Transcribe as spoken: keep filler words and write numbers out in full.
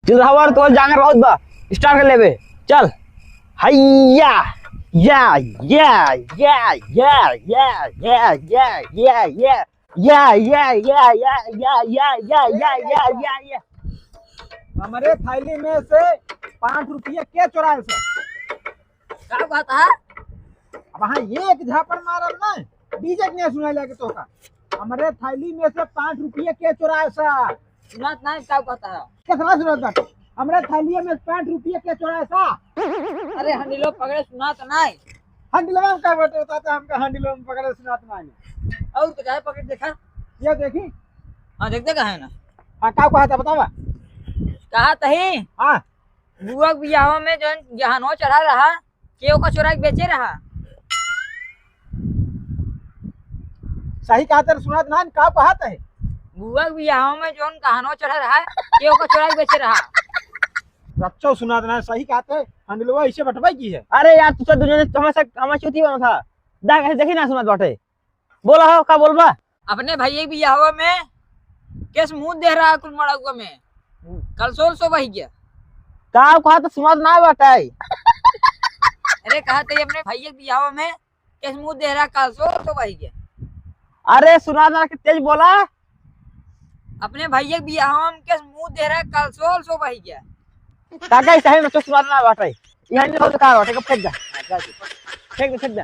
चुदहवर तो जांगर बहुत बा, start कर लेबे। चल। हैया, या, या, या। हमरे थैली में से पाँच रुपया के चोराए सा? का बात है? अब हाँ, एक झापड़ मारब ना, DJ के नहीं सुनाई लागे तो का। हमरे थैली में से पाँच रुपया के चोराए सा? सुनात नहीं, का बात है? कितना सुनात बाटे? हमरे थैली में पाँच रुपया के चोराए सा? अरे हंडिलो पकड़े सुनात नहीं। हंडिलवा में का बाटे बताता, हमका हंडिलवा में पकड़े सुनात नहीं। और तो जाए पकड़ देखा। ये देखी। हाँ, देख देखा है ना। हाँ, का कहा था बतावा? कहा तही? हाँ। बुआ के बियाह में जौन गहनो चढ़ा रहा, के ओका चोरा के बेचे रहा? सही कहा तेरे सुनात ना, का कहा तही? बुआ के बियाह में जौन गहनो चढ़ा रहा, के ओका चोरा के बेचे रहा? रच्चो सुनात ना, सही कहा ते, हंडिलवा ऐसे बटवाई की है। अरे यार, तू तो दुनिया में हमेशा, हमेशा चूती बना था। दा कैसे देखी ना सुनात बाटे। बोला हो, का बोलबा? अपने भैया के बियाहवा में केस मुंह दे रहा कुल मड़उआ में। कल सोल सो बही गया। का कहा तो सुनात ना बाटे। अरे कहा तो अपने भैया के बियाहवा में केस मुंह दे रहा कल सोल सो बही गया। अरे सुनात ना के तेज बोला। अपने भैया के बियाहवा में केस मुंह दे रहा कल सोल सो बही गया। काका, ई सही में तो सुनात ना बाटे। यहाँ नहीं हो तो का बाटे, फेंक दे। फेंक दे, फेंक दे।